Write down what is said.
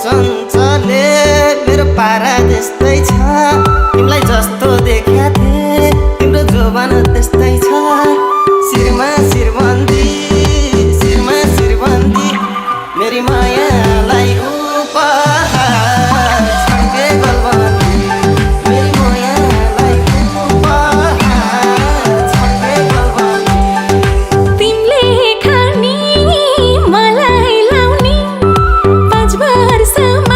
चञ्चले मेरो पारा त्यस्तै छ। तिमीलाई जस्तो देख्या थिए तिम्रो जोबान त्यस्तै छ। शिरमा शिरबन्दी शिरमा शिरबन्दी मेरी मायालाई उपहार छड्के गलबन्दी मेरी मायालाई उपहार छड्के गलबन्दी। तिमीले खानी मलाई लाउने 5 वर्षमा